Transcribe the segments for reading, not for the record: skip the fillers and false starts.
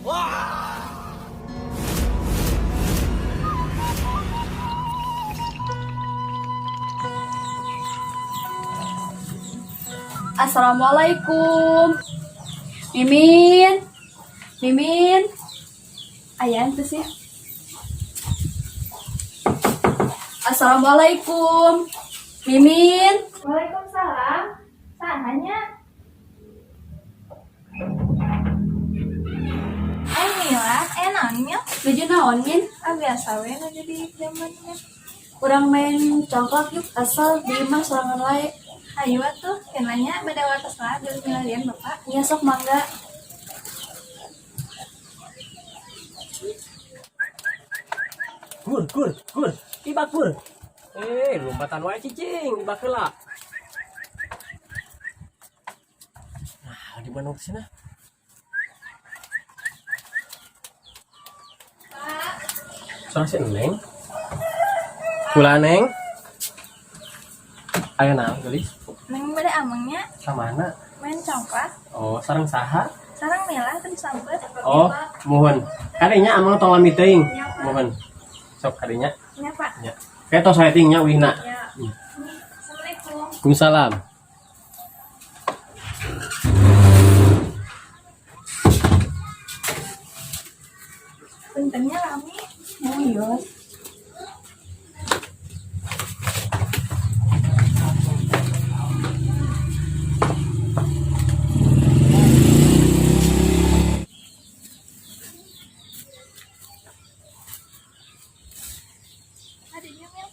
Assalamualaikum. Mimin. Mimin. Aya tuh sih. Assalamualaikum. Mimin. Waalaikumsalam. Saha nya? Eh Mila, eh naon, Mil? Nuju naon, Min? Ah, biasa we nu jadi zamannya. Urang main congklak yuk, asal di imah sorangan wae. Ayo atuh, nanya bade wartos lah dulu milarian Bapak. Nya, sok mangga. Gur, gur, gur, tiba gur. Eh, lompatan wae cicing, tibak heula. Nah, di mana sih nah? Soalnya si Neng. Kula, Neng. Ayo naon, geulis? Neng bade ameng nya. Kamana? Main congklak. Oh, sareng saha? Sareng Mila tadi sampet. Oh, muhun. Kadinya ameng tong lami teuing. Ya, Pak. Muhun. Sok kadinya. Nya, Pak. Nya. Kayak tos saeutik nya uihna. Ya. Assalamualaikum. Waalaikumsalam. Punten nya lami. Wios. Adanya, Mil.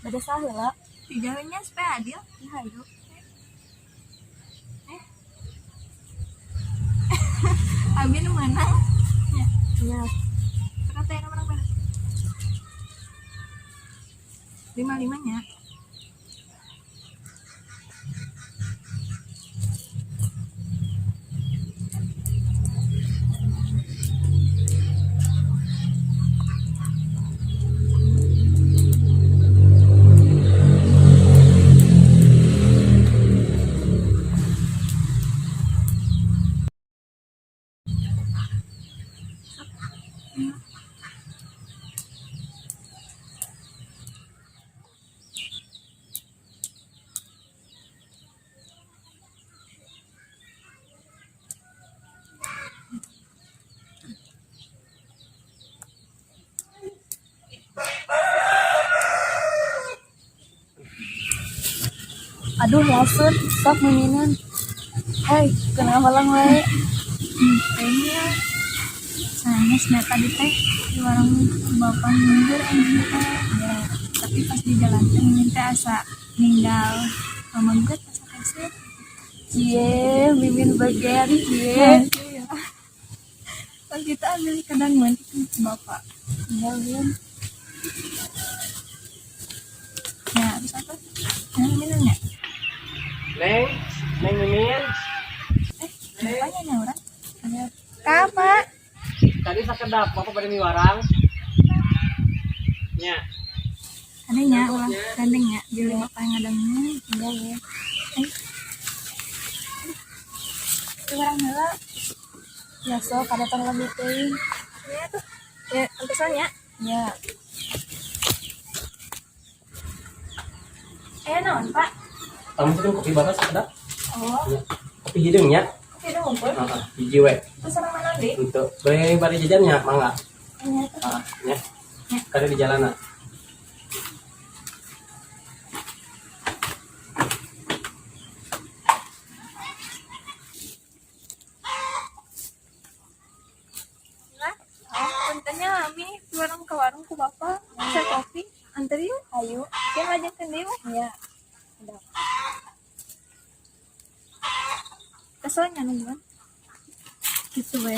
Bade saheula. Dijauhnya supaya adil. Ya, hayu. Eh. Abi nu menang. Ya. Nya. Berapa yang menang berapa? Lima limanya. Aduh, lasun, sok miminan. Hei, kenapa lang wae? Kayaknya sayangnya senjata tadi teh di warung bapak mundur anjing teh ya, tapi pas di jalan teh mimin teh asa ninggal mamengket asa keset. Cie, mimin bagian cie. Iya. Pas kita ambil kadang main ke bapak. Iya, Min. Ya, terus apa? Nah, minumnya. Neng, Neng Mimin. Eh, bapaknya nyaura. Kak, Pak. Tadi sakedap, Bapak bade miwarang. Nya. Adanya ulah gandengnya, jadi bapak yang ngadengnya. Iya, Min. Eh. Itu orang heula. Ya sok, kada tong lami teuing. Ya tuh. Ya, antosannya. Ya. Eh, naon, Pak? Kamu tuh kopi batas sakedap. Oh, Nya. Kopi hideung nya. kopi udah ngumpul. Heeh, hiji we. Terus orang mana deh? Untuk bade bade jajannya mangga. Iya tuh. Heeh, nya. Kade di jalanan. Lah, oh, puntennya lami, di warung ke warung ku bapak. Saya kopi, anter yuk. Ayo. Kayak lajeng ke deui. Ya. Udah. Keselnya nungguan. Gitu we.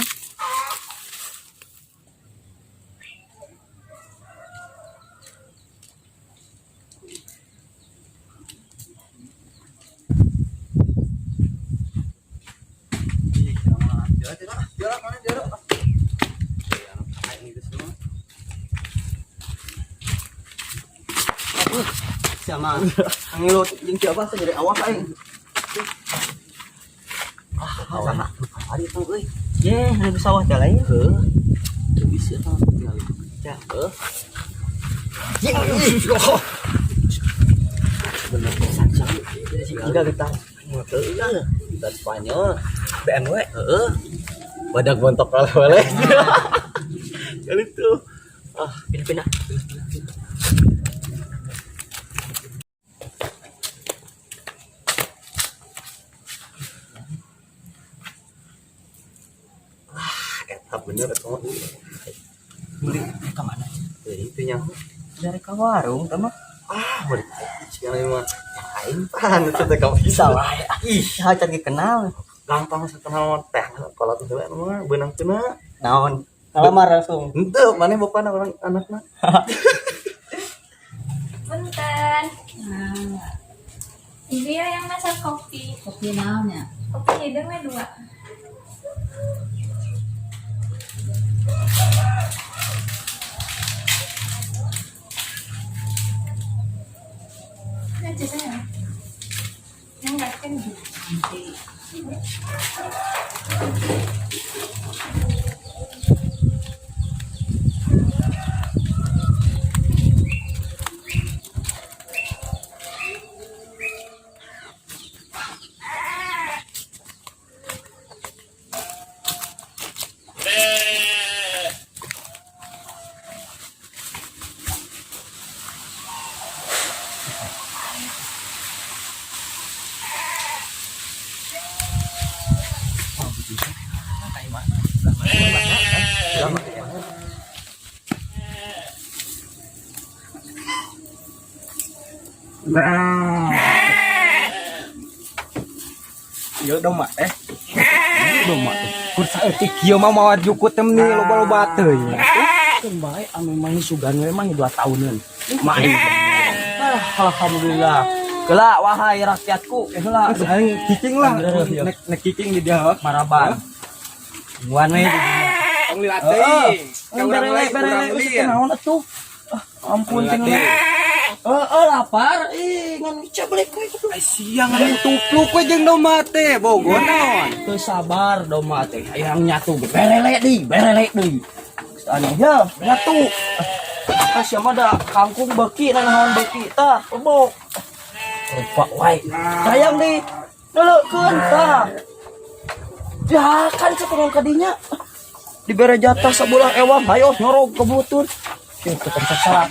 Sama. Ngilu jeung siapa teh dari awak aing. Ah, sama. Ari tuh euy. Ye, anu sawah teh lain. Heuh. Teu bisa tah tinggal itu. Ya, heuh. Bener pisan sia. Jika kita Heuh, gitar Spanyol. BMW. Heeh. Badak bontok oleh-oleh. Kali tuh. Ah, Pindah-pindah. Eta bener eta mah. Beli ke mana? Jadi itu nyaho. Dari ke warung teh mah. Ah, balik sia mah. Aing pan itu teh ka bisa. Salah ya. Ih, Ih, can kenal. Gampang sakenal mah teh kalau tuh heula mah beunang teu. Naon? Ngalamar langsung. Henteu, maneh bapana orang anakna. Punten. Ibu ya yang masak kopi. Kopi naonnya? Kopi hidung we dua. Ini aja saya. Yang nggak kan Ieu domba teh. Domba teh. Kur saeutik kieu mah mawa jukut teh meni loba-loba teuing. Keun bae anu mah sugan we mah 2 tahunan. Main. Ah, alhamdulillah. Heula wahai rakyatku, heula. Aing kicking lah. Nek nek kicking di dia. Maraban. Tungguan we di dinya. Tong lila teuing. Ka urang Berele lain berele urang geus lin. naon atuh. Ah, ampun Lila cenah. teuing. Heeh, lapar. Ih, ngan cablek we kudu. Ai siang anu tupluk we jeung domba teh bogo naon. Teu sabar domba teh. Hayang nyatu berele deui, berele deui. Geus aneh ya, nyatu. Ah, sia mah da kangkung beuki nanaon beuki tah, lebok. Rupa wae. Sayang deui. Leulekeun tah. Ya kan sekurang kadinya. Dibere jatah sabulah ewang, hayo nyorog ke butur. Kieu teh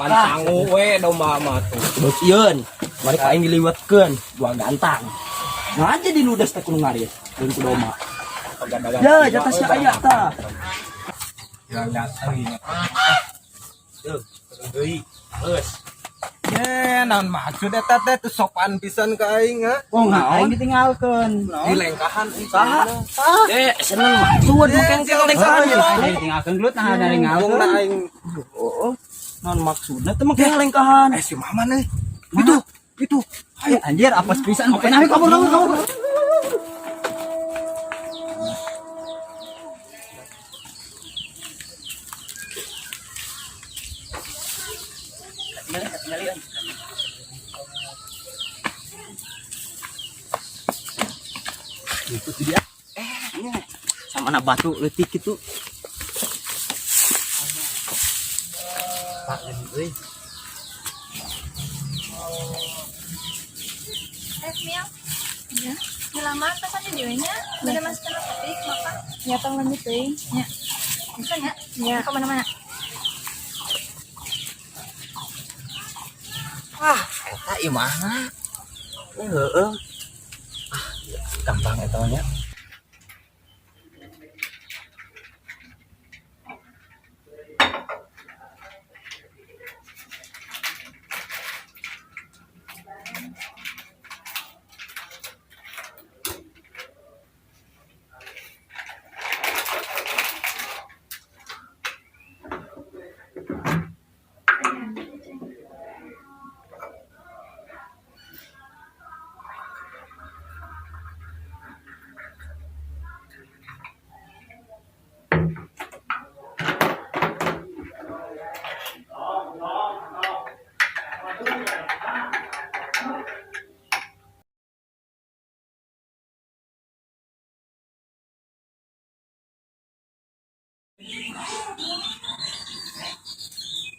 Ban sangu we domba mah tuh. Beukieun. Mari ka aing diliwatkeun dua gantang. Nah aja diludas teh kudu ngarit, lain ku domba. Ya, jatah sia aya tah. Ya teuing. Tuh, deui. Geus. Ye, naon maksud eta teh teu sopan pisan ka aing ha? Oh, aing ditinggalkeun. Dilengkahan Saha? Eh, seneng maksud make lengkahan. Aing Ditinggalkeun gelut nah ada Wong aing. Oh, naon maksudna teh make lengkahan. Eh si Mama nih. Itu, itu. Ayo anjir apes pisan. Oke, nah kabur kabur kabur. Itu dia. Eh, sama anak batu leutik gitu. Pak euy. Eh, Mia. Ya. Lama pesannya dewenya. Udah masuk ke kopi, makan. Ya tong lanjut teuing. Ya. Bisa ya? Ya. Kemana-mana. Ah, eta imahna. Heeh. Ah, gampang eta mah nya.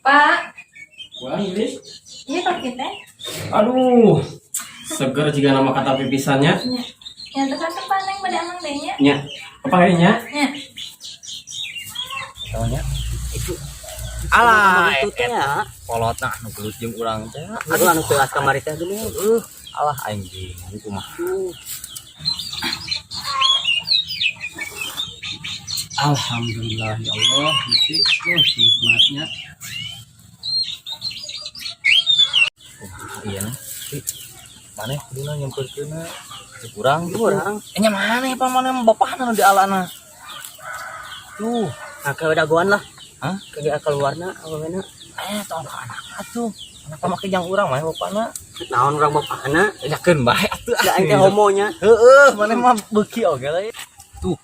Pak, Wah, ini. iya kaki teh. Aduh, seger jika nama kata pipisannya. Ya terus atuh Pak Neng bade amang deui nya. Nya, apa kayaknya? Nya. Taunya Itu alah Itu teh ya. Kolotna nu gelut jeung urang teh. Aduh, anu teuas kamari teh geuning. Alah aing bingung kumaha. Alhamdulillah ya Allah, itu nikmatnya. Kumaha ieu na? Maneh kuduna nyempeurkeunna cek urang gitu. Urang. Eh nya maneh pa maneh bapakna nu dialana. Tuh, Nah, kayak dagoan lah. Hah? Kayak keluarna awena. Eh tong ka anak atuh. Anak make jang urang mah bapakna. Naon urang bapakna? Yakeun bae atuh. Da aing teh homonya. Heeh, maneh mah beuki oge lah. Tuh.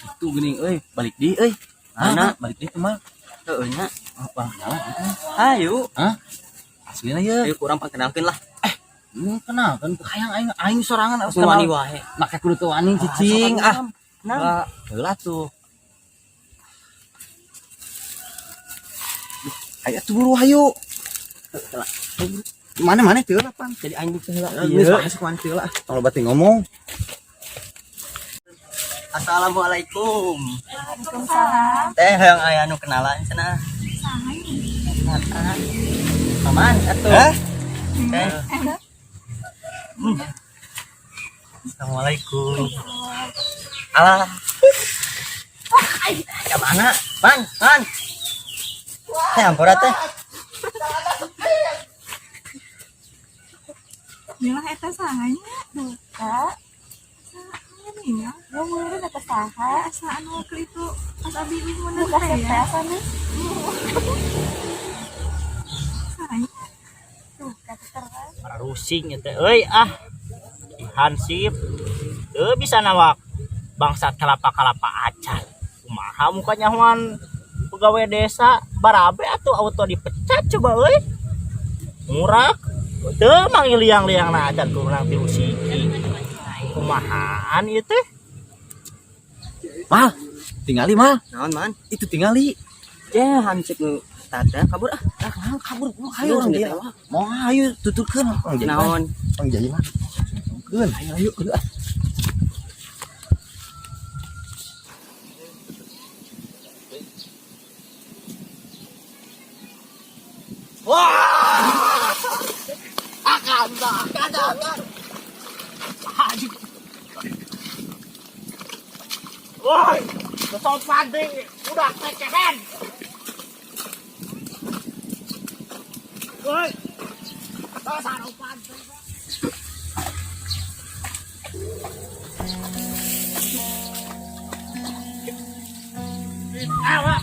Itu geuning euy, balik deui euy. Mana? Balik deui kumaha? Heeh nya. Apa nyala gitu? Ayo. Aslina ye. Ayo kurang perkenalkeun lah. Kenal kan hayang aing aing sorangan harus Langsung wani wae. Make kudu teu wani cicing ah. Nah, Lah, heula tuh. Ayo tuh buru hayu. Mana mana teu lah pan. Jadi aing teh heula. Geus masuk mana teu lah. Tong loba teh ngomong. Assalamualaikum. Waalaikumsalam. Teh hayang aya anu kenalan cenah. Saha ini? Paman atuh. Hah? Teh. Assalamualaikum. Alah. Ya mana? Man, man. Teh ampura teh. Milah eta saha nya? Duka. Saha nih ya? Lu meureun eta saha? Asa anu waktu itu pas abi mun Buka teh ya. teh sana. Saha nya? Duka teh terang. Rusing teh euy ah. Hansip teu bisa nawak bangsat kalapa-kalapa acan. Kumaha mukanya nyahoan pegawai desa barabe atuh auto dipecat coba euy. Murak teu manggil liang-liang na acan kurang ti usiki. Kumahaan ieu teh? Mal, tingali mal. Naon, man? Itu tingali. Teh hansip nu tata kabur ah. Ah, naon kabur mau hayu Ayo orang dia dia. Mau hayu tuturkeun orang jadi. Naon? Orang jadi mah. Tuturkeun, ayo ayo kudu ah. Woi, kesopan deui, udah kecehan. Woi. Sopan deui. Awak,